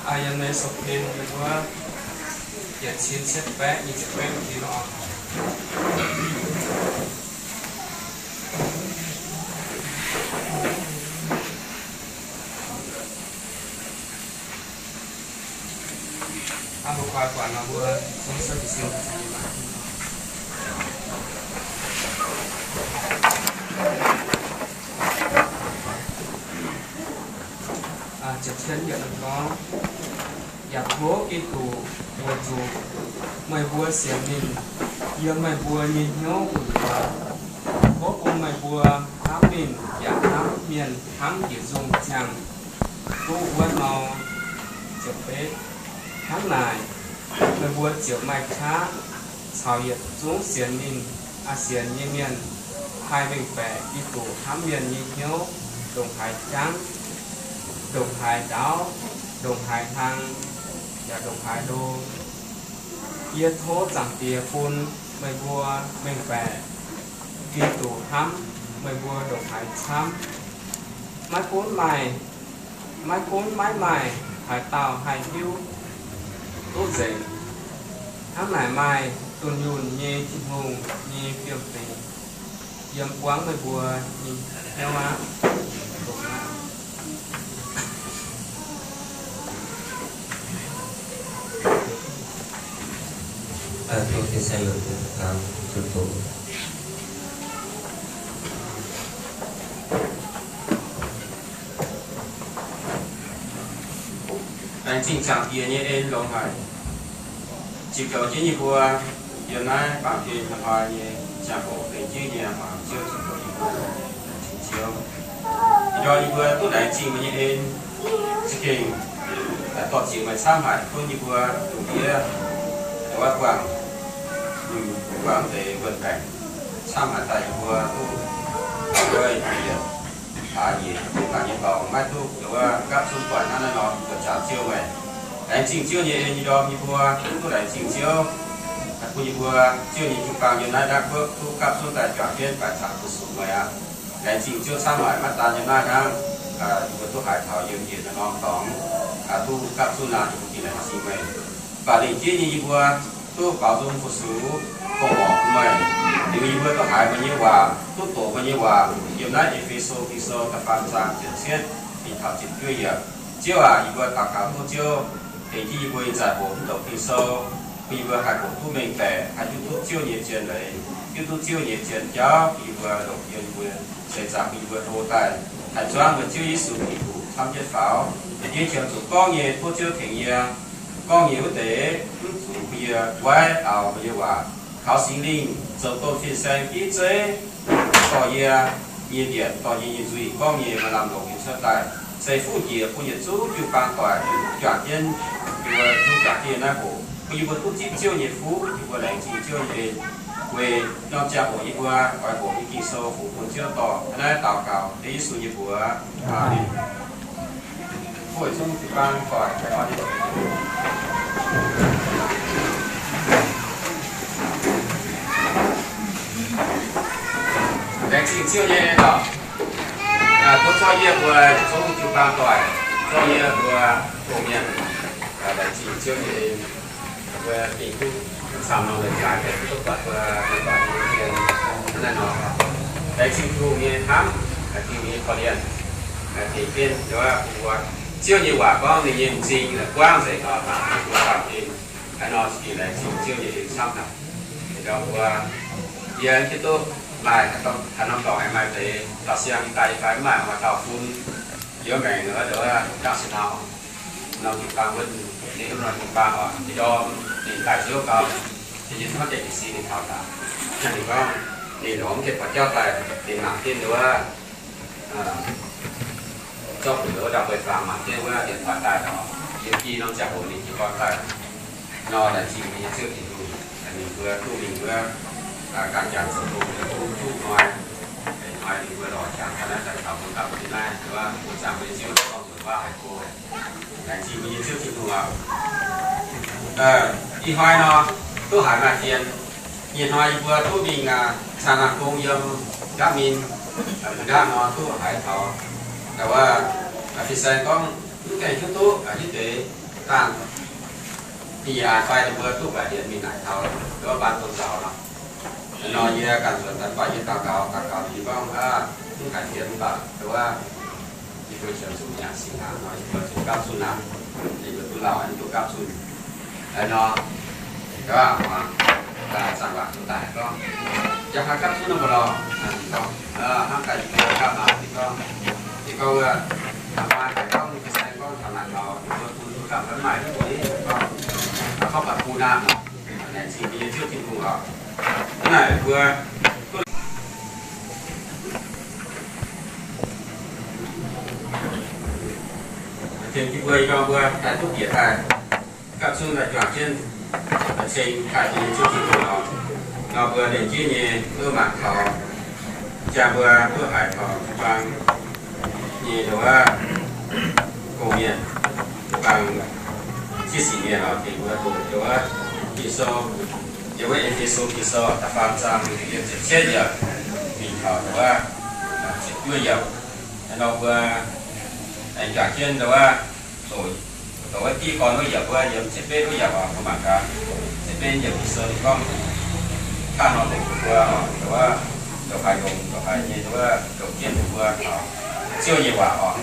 Yiem naaiv sou pin yiem wuov yietc cin cietv baeqv nyic ziepc baeqv tin oc. Aa, mbuo koi buatc nor mbuo zungv cuotv jiez sin. Ziepc cietv yiemc gorngv, yaac tov Giduc weic zuqc meih mbuo sienx ninh, yiem meih mbuo nyei hnyouv wuov, tov bun meih mbuo hnamv ninh yaac hnamv mienh hnangv njiec nzungh ziangh duqv wuov nor. Ziepc betv, hnangv naaic, meih mbuo ziouc maaih qaqv caux yietc zungv sienx ninh, sienx nyei mienh haih mengh baeqc Giduc hnamv mienh nyei hnyouv ndongc haaix jangv, ndongc haaix ndaauv, ndongc haaix hlang, yaac ndongc haaix ndo. Yie tov Zaangc Diex bun meih mbuo mengh baeqc Giduc hnamv meih mbuo ndongc haaix camv. Maiv gunv maaih, maiv gunv maiv maaih haaix dauh haih hiuv duqv nzengc. Hnangv naaic maaih dunh yunh nyei Tin-Hungh nyei fiem-fingx yiem buangv meih mbuo nyei hnyouv aqv. Laengz zingh Zaangc Diex nyei en longx haic. Ziux goux jienv yie mbuo yiem naaiv baamh gen hnoi-hnoi nyei ziangh hoc lengc jeiv nyei hmuangx Ziouv, ziux goux yie mbuo nyei laengz zingh Ziouv. Ih ndorm yie mbuo duqv laengz zingh meih nyei en, za'gengh dorh ziec meih camv haic gunv yie mbuo lungh ndiev ndongc wuov guangc, guangc deix wuonh baengc camv haic daaih yie mbuo duqv wuov yietc hlaax njiec dongh ganh nyei dorngx maiv duqv ndongc wuov gapv zunv buatc hnangv naaiv nor, mbuo zaangc Ziouv meih. Laengz zingh Ziouv nyei en, ih ndorm yie mbuo duqv laengz zingh Ziouv bun yie mbuo Ziouv nyei jiu-baang yiem naaiv Ndaamv Guoqv duqv gapv zunv daaih juangc jienv baaix zaangc fu-sux meih aqv. Laengz zingh Ziouv camv haic, maiv daan yiem naaiv hnangv, yie mbuo duqv haaix taux yiem njiec norm-norm dorngx duqv gapv zunv nor, yie mbuo gengh laengz zingh meih. Baac lengc jeiv nyei yie mbuo duqv baaux nzung fu-sux, fongc horc bun meih. Liuz yie mbuo duqv haiz meih nyei waac, duqv doqc meih nyei waac yiem naaiv E^fe^so Ging-Sou da'faam zaang ziepc cietv mingh taux ziepc juov yiemc. Ziouv aac, yie mbuo daux gaux tov Ziouv tengx jienv yie mbuo ih zanc hoqc mv douc Ging-Sou, bun yie mbuo haih hoqc duqv mengh baeqc, haih hiuv duqv Ziouv nyei zien leiz, hiuv duqv Ziouv nyei zien jauv, bun yie mbuo longc yiem yie mbuo seix zaangc, bun yie mbuo hlo daaih haih zuangv meih Ziouv Yesu Giduc camv jienv faaux. Yie qiemx zuqc gorngv nyei tov Ziouv tengx yie, gorngv nyei wuov deix mv zuqc bun yie waiv aaux meih nyei waac. Kaux Singx Lingh zoux domh fin-saeng bieiv zeiv dorh yie nyei mbietc, dorh yie nyei nzuih gorngv nyei maaih lamh longc yie cuotv daaih, ceix fuqv njiec bun yietc zungv jiu-baang doic duqv juangc jienv, yie mbuo duqv juangc jienv naaiv hoc, bun yie mbuo duqv zipv Ziouv nyei fuqv. Yie mbuo laengz zingh Ziouv nyei en, weic norm ziangh hoc yie mbuo oix hoqc nyei Ging-Sou fungx bun Ziouv dorh. Hnangv naaiv daux gaux dengv Yesu nyei mbuox. Aamen. Weic zungv jiu-baang doic laengz zingh Ziouv nyei en oc. Tov zorqv yie mbuo zungv jiu-baang doic, zorqv yie mbuo dongh mienh laengz zingh Ziouv nyei en. Mbuo dingc duqv camv norm leiz-baaix duqv buatc mbuo mienh doic nyei mienh hnangv naaiv nor. Laengz zingh Tin-Hungh nyei hnamv, Tin-Hungh nyei korv-lienh, tengx jienv mbuo. Ziouv nyei waac gorngv ninh nyei m'zing guangv nzengc nor, mangc duqv baamh gen. Hnangv nor za'gengh laengz zingh Ziouv nyei en camv haic. Ndorm mbuo yie hiuv duqv maaih haaix norm dorngx aengx maaih deix dauh siang daaih fai mv maaih, maaih dauh fun yiem maengc nor, ndongc wuov ndaangc se nau norm jiu-baang wuov, ninh wuov norm jiu-baang oc, ih ndorm ninh daaih Ziouv gau, ninh nyei hnamv deix jiez sin ninh taux daaih. Ninh gorngv ninh longc mv deix buatc jauv daaih, ninh mangc jienv ndongc wuov zorqv fu'jueiv wuov dauh beiv-fangx mangc jienv wuov điện thoại daaih oc, yiem i norm ziangh hoc ninh jiez gorn daaih nor, laengz zingh ninh nyei Ziouv Tin-Hungh, ninh mbuo duqv mingh wuov ganh jangx zoux gong, duqv hnoi, hnoi ninh mbuo lorz jangx daaih naaiv daaih taux mbuo gapv mbuo nyei naaiv, wuov mbuo zaangc mbuo nyei Ziouv gorngv nzuonx waac haic go. Laengz zingh mbuo nyei Ziouv Tin-Hungh oc. Ih hnoi nor, duqv haiz maaih zien nyei hnoi yie mbuo duqv mingh caux naamh gong yiem Đắk Minh, mbuo ndaangc nor duqv haiz taux wuov fin-saeng gorngv mv gaengh hiuv duqv hiuv deix Dangh, ih hnoi fai ninh mbuo duqv baeqc hienx mingh naaic taux, duqv baan bun zaux nor. Nor yie ganh nzuonx daaih baac yie daux gaux, daux gaux yie gorngv, aa, mv haiz hienx mv baac nduov, yie mbuo qiemx zuqc nyanc singx hnaangx nor, yie mbuo zuqc gapv zunh aqv. Yie mbuo duqv lauh, duqv gapv zunh. Nor, zaangc waac duqv daaih gorngv, yaac haiz gapv zunh nor mv baac lorqc, gorngv, hnangv daaih yie mbuo gapv nor, yie gorngv, yie gorngv wuov, maaih haiz gorngv, yie mbuo saeng gorngv taux naaic taux, yie mbuo bun duqv gapv maiv maaih duqv nyei, gorngv, gorngv baac bun aqv. Laengz zingh yie Ziouv Tin-Hungh oc. Hnangv naaic mbuo tengx jienv mbuo, yie gorngv mbuo daaih duqv bieqc daaih, gapv zunv daaih juangc jienv ceng daaih bun Ziouv Tin-Hungh oc. Nor mbuo nernh jienv nyei duqv mangc taux, jangx mbuo duqv haiz taux jiu-baang nyei nduov, gong-mienh, jiu-baang sieqv sic mienh oc, tengx mbuo doqc nduov Ging-Sou, nduov E^fe^so Ging-Sou da'faam zaang ziepc cietv yiemc mingh taux nduov ziepc juov yiemc. Nor mbuo aengx juangc jienv nduov, doqc wuov diqv gorn wuov yiemc, wuov yiem ziepc betv wuov yiemc oc, mbuo mangc gaax. Ziepc betv yiemc Ging-Sou ninh gorngv, hnangv nor doqc bun mbuo oc, nduov, ndongc haaix ndongc, ndongc haaix nyei nduov, ndongc jienv bun mbuo taux Ziouv nyei waac oc.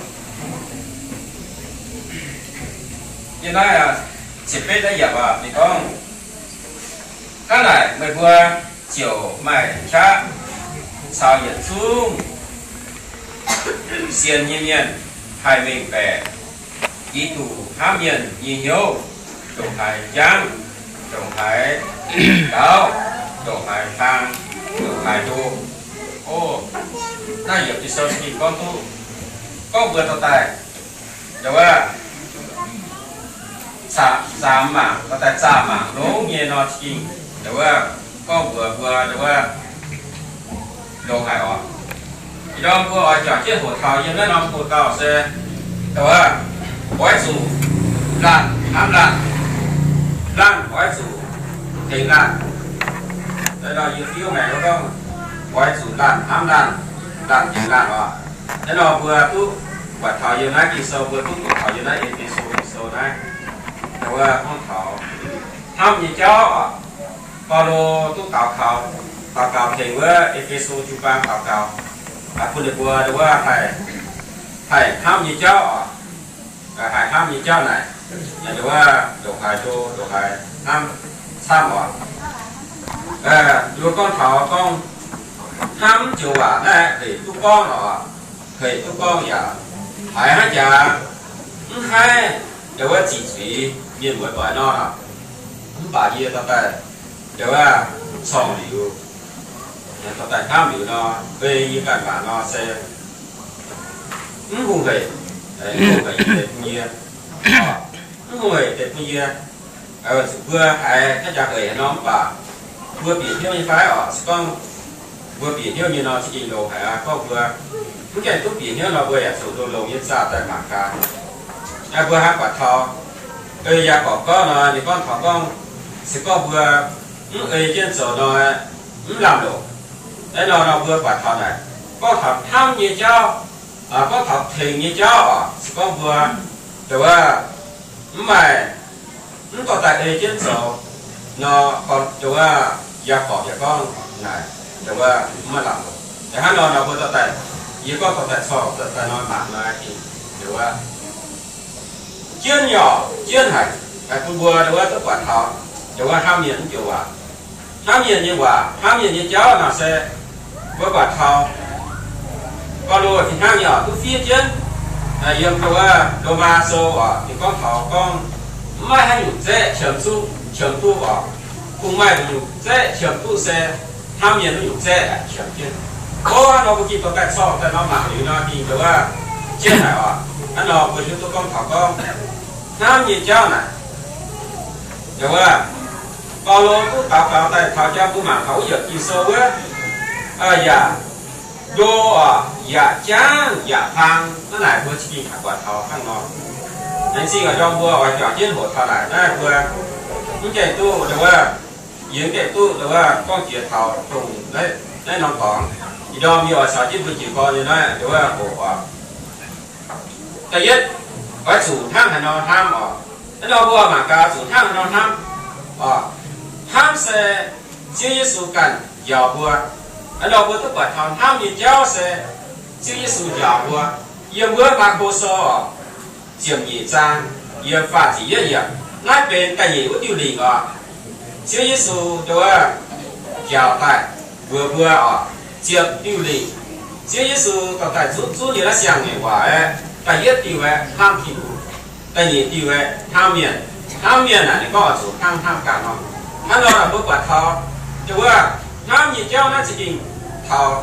Yiem naaiv ziepc betv naaiv yiemc oc, ninh gorngv, hnangv naaic meih mbuo ziouc maaih qaqv caux yietc zungv sienx nyei mienh haih mengh baeqc, i duqv hnamv mienh nyei hnyouv, ndongc haaix jangv, ndongc haaix gaux, ndongc haaix hlang, ndongc haaix ndo. O, naaiv yiemc Ging-Sou za'gengh gorngv duqv, gorngv mbuo dorh daaih, nduov, zaamx mangc, dorh daaih zaamx mangc longx nyei nor za'gengh, nduov, gorngv mbuox mbuo, nduov, longx haic oc. Ih ndorm mbuo oix juangc jienv hoqc taux yiem naaiv norm hoqc dauh se, nduov, oix zuqc laanh hnamv laanh, laanh oix zuqc tengx laanh. Naaiv nor yie fiuv maengx gorngv, oix zuqc laanh hnamv laanh, laanh tengx laanh oc. Naaiv nor mbuo duqv buatc taux yiem naaiv Ging-Sou, mbuo duqv doqc taux yiem naaiv E^fe^so Ging-Sou naaiv, nduov, gorngv taux hnamv nyei jauv oc. Baulo duqv daux gaux, daux gaux tengx wuov E^fe^so jiu-baang daux gaux, bun ninh mbuo nduov haih, haih hnamv nyei jauv oc. Haih hnamv nyei jauv naaic, nduov, ndongc haaix ndo, ndongc haaix hnamv camv oc. Yie gorngv taux gorngv hnamv joux waac naaiv hec duqv gorngv oc, hec duqv gorngv yaac haiz hnangv jaax mv haih, nduov, ziqc zuiz mienh muoz doic nor. Mv baac yie dorh daaih, nduov, corngh liuz, dorh daaih hnamv liuz nor, ei yie ganh mangc nor se mv hungh hec, mv hungh hec deix bun yie, mv hungh hec deix bun yie. Zuqc mbuo haiz hnangv jaax hec nor mv baac mbuo bieqc hnyouv nyei fai oc? Se gorngv mbuo bieqc hnyouv nyei nor, za'gengh longx haic aqv. Gorngv mbuo mv gaengh duqv bieqc hnyouv nor, mbuo yaac zuqc longx-longx nyei zaah daaih mangc gaax. Naaiv mbuo hnangv buatc taux, ei, Yaagorpc gorngv nor, ninh gorngv taux gorngv, se gorngv mbuo mv ei jienv zoux nor, mv lamh longc. Naaiv nor nor mbuo buatc taux naaic, gorngv taux hnamv nyei jauv, gorngv taux tengx nyei jauv oc, se gorngv mbuo, nduov, mv maaih, mv dorh daaih ei jienv zoux nor, nduov, Yaagorpc yaac gorngv naaic, nduov, mv maaih lamh longc. Hnangv nor nor mbuo dorh daaih, yie gorngv dorh daaih corc dorh daaih nor mangc nor, nduov, jienv nyei oc, jienv haic, haiz bun mbuo nduov duqv buatc taux, nduov, hnamv mienh mv joux waac, hnamv mienh nyei waac, hnamv mienh nyei jauv naaic se mbuo buatc taux Baulo fih hnangv nyei oc, duqv fiev jienv yiem nduov Lomaa Sou oc, ninh gorngv taux gorngv mv maaih haaix nyungc zaeqv qiemx duqv, qiemx duqv oc. Kungx maaih haaix nyungc zaeqv qiemx duqv se hnamv mienh wuov nyungc zaeqv qiemx jienv. O, hnangv nor mbuo gengh dorh daaih corc daaih nor mangc liuz nor, gengh nduov jienv haic oc. Hnangv nor mbuo hiuv duqv gorngv taux gorngv hnamv nyei jauv naaic, nduov, Baulo duqv daux gaux daaih taux jauv mbuo mangc taux wuov yiemc Ging-Sou wuov, yaac ndo oc, yaac jangv, yaac hlang. Hnangv naaic mbuo za'gengh haih buatc taux hnangv nor. Laengz zingh oix ndorm mbuo oix juangc jienv hoqc taux naaic naaiv mbuo mv gaengh duqv nduov, yie mv gaengh duqv nduov gorngv jiex taux dongh naaiv norm dorngx. Ih ndorm yie oix caux jienv mbuo jiez gorn nyei naaiv nduov hoqc oc. Da'yietv, oix zuqc hnangv haaix nor hnamv oc. Hnangv nor mbuo mangc gaax zuqc hnangv nor hnamv. Hnamv se Ziouv Yesu ganh njaaux mbuo. Hnangv nor mbuo duqv buatc taux hnamv nyei jauv se Ziouv Yesu njaaux mbuo. Yiem wuov Maako Sou ziepc nyeic zaang yiem faah ziepc yietv yiemc, naaiv benx da'nyeic wuov diuh lingc oc. Ziouv Yesu nduov njaaux daaih mbuox mbuo oc, ziepc diuh lingc. Ziouv Yesu dorh daaih zunv zunv nyei naaiv siang-ngaengc waac aeqv, da'yietv diuh aeqv, hnamv Tin-Hungh. Da'nyeic diuh aeqv, hnamv mienh. Hnamv mienh naaic ninh gorngv oix zuqc hnangv hnamv ganh nor. Hnangv nor mbuo buatc taux nduov hnamv nyei jauv naaiv za'gengh taux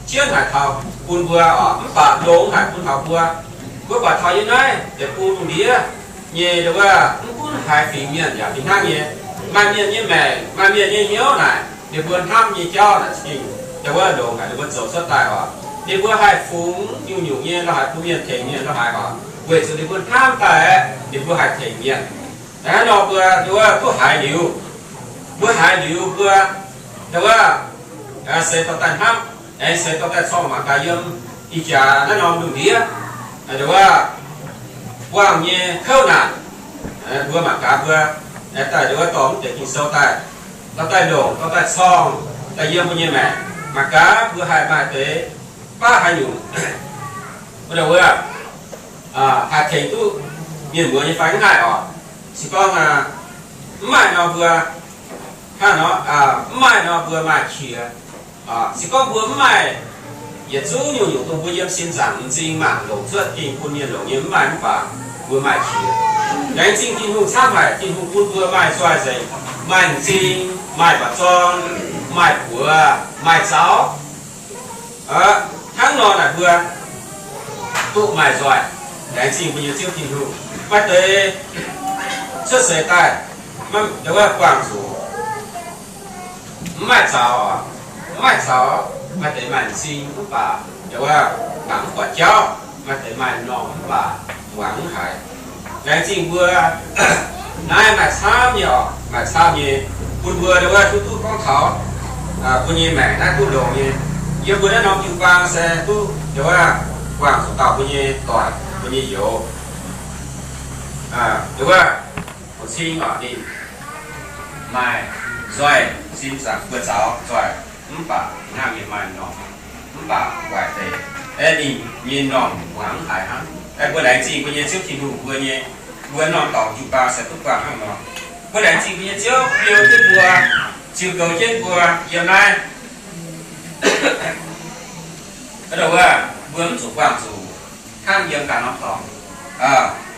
jienv haic taux bun mbuo oc, mv baac longx haic bun taux mbuo. Mbuo buatc taux yiem naaiv deic-bung lungh ndiev nyei nduov, mv gunv haaix fingx mienh yaac fih hnangv nyei. Maaih mienh nyei maengc, maaih mienh nyei hnyouv naaic, ninh mbuo hnamv nyei jauv naaic za'gengh nduov longx haic ninh mbuo zoux cuotv daaih oc. Ninh mbuo haih fungx nyungc-nyungc nyei lo haic bun mienh tengx mienh lo haic oc, weic zuqc ninh mbuo hnamv daaih aeqv, ninh mbuo haih tengx mienh. Hnangv nor mbuo nduov duqv haiz liuz, mbuo haiz liuz mbuo nduov seix dorh daaih hnamv, aengx seix dorh daaih corng mangc gaax yiem ih jaax naaiv norm lungh ndiev nduov buangh nyei kouv naanc, mbuo mangc gaax mbuo daaih nduov dorh mv deix Ging-Sou daaih, dorh daaih longc, dorh daaih corng daaih yiem mbuo nyei maengc. Mangc gaax mbuo haih maaih deix baav haaix nyungc, mbuo nduov haih tengx duqv mienh muoz nyei fai mv haih oc. Se gorngv mv maaih nor mbuo hnangv nor, mv maaih nor mbuo maaih qiex. Se gorngv mbuo mv maaih yietc zungv nyungc-nyungc dongh mbuo yiem sin nzaangc m'zing mangc longc cuotv dingh bun mienh longc nyei mv maaih mv baac mbuo maaih qiex. Laengz zingh Tin-Hungh camv haic, Tin-Hungh bun mbuo maaih nzoih nzengc, maaih m'zing, maaih mba'zorng, maaih buoz, maaih zaux. Hnangv nor naaic mbuo duqv maaih nzoih. Laengz zingh mbuo nyei Ziouv Tin-Hungh. Maaih deix cuotv seix daaih, wuov buangh zuqc mv maaih zaux, mv maaih zaux, maaih deix maaih m'zing mv baac wuov mangc mv buatc jauv, maaih deix maaih m'normh mv baac muangx mv haiz. Laengz zingh mbuo naaiv maaih camv nyei oc, maaih camv nyei, bun mbuo wuov duqv duqv gorngv taux mbuo nyei maengc naaiv duqv longx nyei. Yiem mbuo naaiv norm jiu-baang se duqv wuov buangh zuqc dauh mbuo nyei doic, mbuo nyei youz. Wuov, fu-cing oc, ninh maaih nzoih, sin zaangc buoz-zaux nzoih, mv baac hnangv nyei maaih m'normh, mv baac waaic deix, aeqv, ninh nyei m'normh muangx mv haiz hnangv. Aeqv, mbuo laengz zingh mbuo nyei Ziouv Tin-Hungh mbuo nyei, mbuo norm dorngx jiu-baang se duqv buangh hnangv nor. Mbuo laengz zingh mbuo nyei Ziouv biou jienv mbuo, ziux goux jienv mbuo yiem naaiv. Wuov, mbuo mv zuqc buangh zuqc hnangv yiem ganh norm dorngx.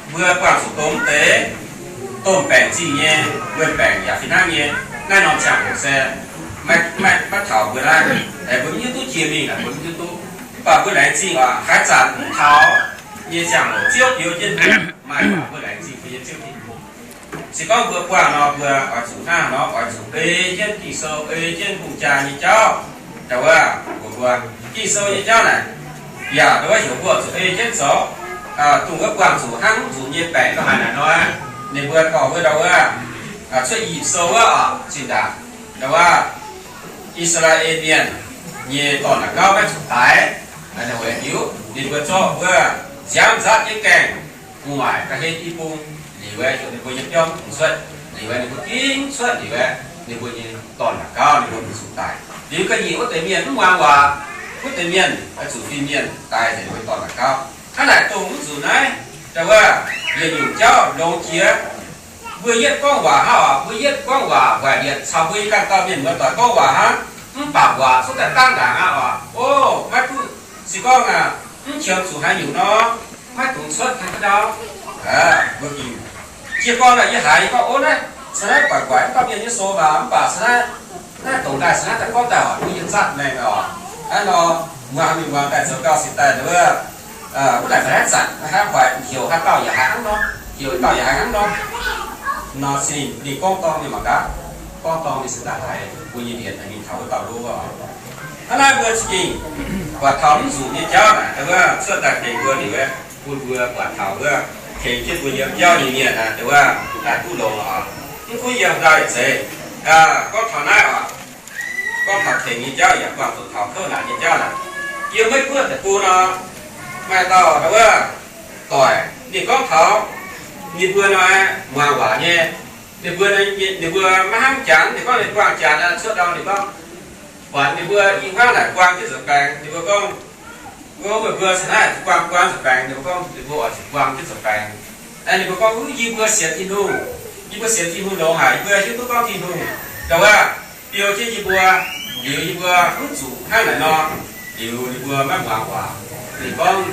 Mbuo buangh zuqc dongh mv deix domh baengc zingh nyei wuon-baengc yaac fih hnangv nyei. Naaiv norm ziangh hoc se maiv, maiv taux mbuo naaiv. Mbuo mv hiuv duqv jiex mingh, mbuo mv hiuv duqv. Mv baac mbuo laengz zingh oc, haaix zanc mv taux nyei ziangh hoc Ziouv biou jienv mbuo, maaih mbuo laengz zingh mbuo nyei Ziouv Tin-Hungh. Se gorngv mbuo buangh nor, mbuo oix zuqc hnangv nor, oix zuqc ei jienv Ging-Sou, ei jienv hungh jaa nyei jauv. Da'wuov mbuo, Ging-Sou nyei jauv naaic, yaac da'wuov heuc mbuo zuqc ei jienv zoux. Dongh wuov buangh zuqc hnangv mv nzunc nyei baengc lo haaix naaic nor, ninh mbuo dorh wuov da'wuov Cuotv I^yipv Sou wuov oc, zinh ndaangc da'wuov I^saa^laa^en Mienh nyei dorn-la'gauv maiv zuqc daix, weic heuc ninh mbuo zorqv wuov nziaamv nzatv jienv gaengh gu'nguaaic ga'hlen i bung liuz aeqv, heuc ninh mbuo nyei biauv bungx cuotv liuz aeqv, ninh mbuo gengh cuotv liuz aeqv, ninh mbuo nyei dorn-la'gauv ninh mbuo maiv zuqc daix. Liuz ga'nyiec wuov deix mienh mv muangx waac, wuov deix mienh oix zuqc fin-mienh daix nzengc ninh mbuo dorn-la'gauv. Hnangv naaic dongh mv zuqc naaiv, da'wuov yietc nyungc jauv longx jiex. Mbuo yietv gorngv waac hnangv oc, mbuo yietv gorngv waac waaic lietc caux mbuo nyei ganh dauh mienh muoz doic gorngv waac hnangv, mv baac waac cuotv daaih dangv ndaangc aqv oc. O, maiv duqv, se gorngv aqv, mv qiemx zuqc haaix nyungc nor, maiv dungx cuotv haaix ndau. Mbuo gengh, jiex gorn naaic yie haiz yie gorngv, o, naaiv cingx naaiv guaix guaix mv dauh mienh nyei sou waac, mv baac cingx naaiv, naaiv dongh daaih cingx naaiv daaih gorngv daaih oc, mbuo yiem zatv maengx oc. Hnangv nor, muangx mingh muangx daaih zoux gauh sic daaih wuov, wuov laaic fai haaix zanc haaix hoic heuc haaix dauh yaac haiz hnangv nor, heuc dauh yaac haiz hnangv nor. Nor se ninh gorngv dorng ninh mangc gaax, gorngv dorng ninh se daaih haiz mbuo nyei mienh mingh taux wuov dauh lov oc. Hnangv naaiv mbuo za'gengh buatc taux mv nzunc nyei jauv naaic, wuov cuotv daaih tengx mbuo liuz, bun mbuo buatc taux wuov tengx jienv mbuo yiem biauv nyei mienh naaic, wuov daaih duqv longx oc. Mv gunv yiem ndau yietc zeiz, gorngv taux naaiv oc, gorngv taux tengx nyei jauv yaac buangh zuqc taux kouv naanc nyei jauv naaic. Yiem Meiv Guoqv deic-bung nor, maaih dauh wuov doic ninh gorngv taux Ninh mbuo nor muangx waac nyei. Ninh mbuo, ninh mbuo maiv hnamv Janx, ninh gorngv ninh buangh Janx cuotv ndau, ninh gorngv, buatc ninh mbuo i hmuangv naaic buang jienv nzuonx baengx, ninh mbuo gorngv, gorngv meih mbuo caux naaiv buang buang nzuonx baengx, ninh mbuo gorngv ninh mbuo oix zuqc buang jienv nzuonx baengx. Ninh mbuo gorngv, yie mbuo sienx Tin-Hungh, yie mbuo sienx Tin-Hungh longx haic, yie mbuo hiuv duqv gorngv Tin-Hungh, dongh wuov, biou jienv yie mbuo, liuz yie mbuo mv zuqc hnangv naaic nor, liuz ninh mbuo maiv muangx waac. Ninh gorngv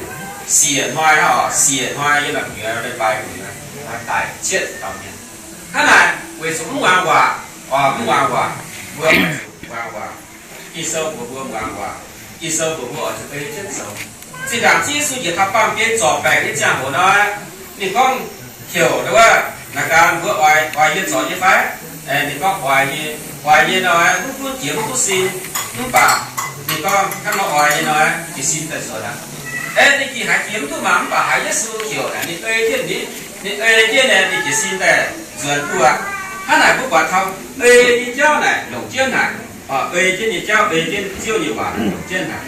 siec hnoi hnangv oc, siec hnoi yiem naaic gu'nyuoz leiz-baaix gu'nyuoz daic cietv dauh mienh. Hnangv naaic weic zuqc mv muangx waac, oc, mv muangx waac, mbuo oix zuqc muangx waac. Ging-Sou mbuox mbuo muangx waac. Ging-Sou mbuox mbuo oix zuqc ei jienv zoux. Zinh ndaangc Ziouv Yesu njiec taux baamh gen zorc baengc nyei ziangh hoc nor, ninh gorngv heuc wuov, naaic gaax mbuo oix, oix yie zorc nyei fai? Ninh gorngv oix nyei. Oix nyei nor, mv gunv jiex mv duqv sin, mv baac ninh gorngv hnangv nor oix nyei nor, jiex sin daaih nzuonx aqv. Aeqv, ninh gih haiz jiex mv duqv mangc, mv baac haiz Yesu heuc naaic, ninh ei jienv, ninh ei jienv naaic, ninh jiex sin daaih nzuonx duqv aqv. Hnangv naaic mbuo buatc taux ei nyei jauv naaic longc jienv naaic, ei jienv nyei jauv, ei jienv Ziouv nyei waac longc jienv naaic.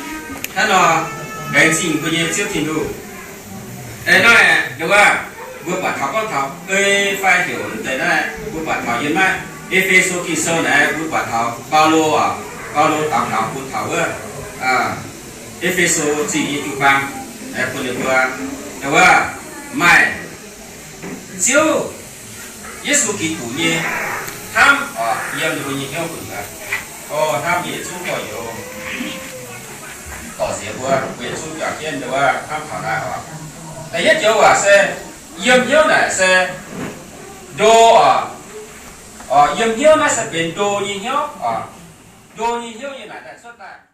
Hnangv nor, laengz zingh mbuo nyei Ziouv Tin-Hungh. Aeqv, naaiv nduov, mbuo buatc taux gorngv taux ei fai heuc mv deix naaiv, mbuo buatc taux yiem naaiv E^fe^so Ging-Sou naaic, mbuo buatc taux Baulo oc, Baulo daux gaux bun taux wuov E^fe^so Zingh nyei jiu-baang, bun ninh mbuo, wuov, maaih Ziouv Yesu Giduc nyei hnamv oc yiem ninh mbuo nyei hnyouv gu'nyuoz. O, hnamv nyei yietc zungv gorx-youz, dorh nziex mbuo, mbuo yietc zungv juangc jienv nduov hnamv taux naaiv oc. Da'yietv joux waac se yiem hnyouv naaic se ndo oc. Oc, yiem hnyouv naaiv se benx ndo nyei hnyouv oc. Ndo nyei hnyouv nyei naaic daaih cuotv daaih.